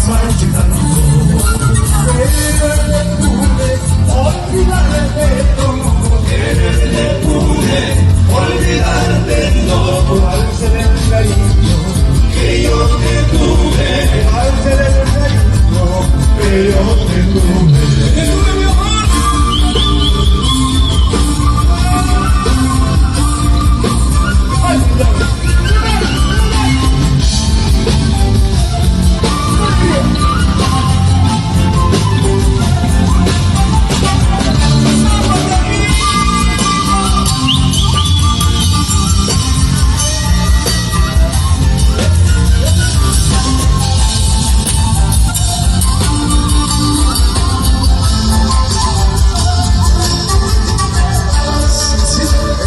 Marchitando. Quererte pude olvidarte no. Quererte pude, olvidarte no. ¿Cuál será el cariño? Que yo te tuve. ¿Cuál será el cariño que yo te tuve?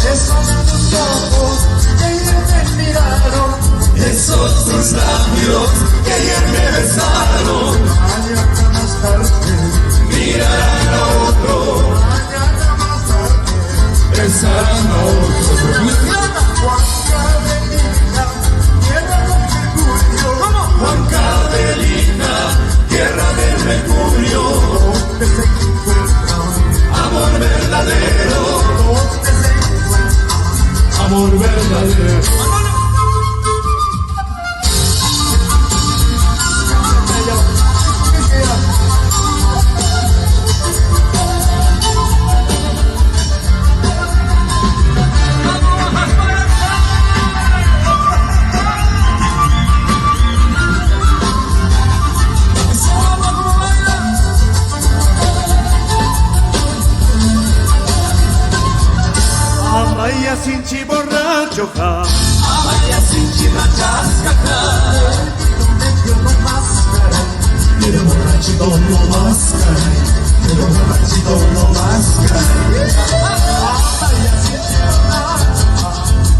Esos tus ojos que ayer me miraron, Esos tus labios que ayer me besaron, mañana más tarde, mirarán a otro, mañana más tarde. besarán a otro. Juan Carmelita, tierra del mercurio, Juan Cardelina, tierra del mercurio, donde se encuentra, amor verdadero, donde se encuentra. Amor verdadero. Amaya sinchi borracho ja. Amaya sinchi machascaja, pero borrachito no más caray, pero borrachito no más caray.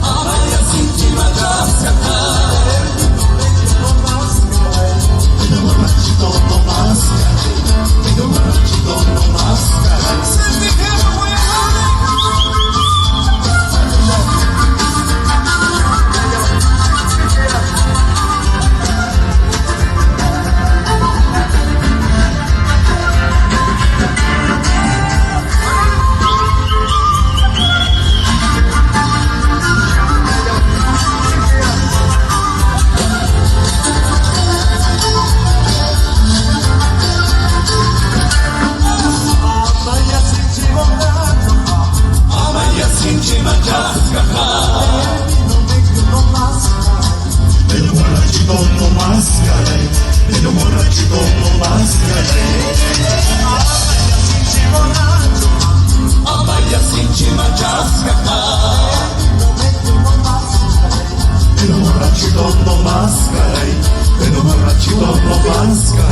Amaya sinchi machascaja, pero borrachito no más caray, pero borrachito no más caray. Amaya sinchi borracho, Amaya sinchi machascaja, no más caray. Pero borrachito no más caray, pero borrachito no más caray. Amaya sinchi borracho, Amaya sinchi machascaja, no más caray. Pero borrachito no más caray, pero borrachito no más caray.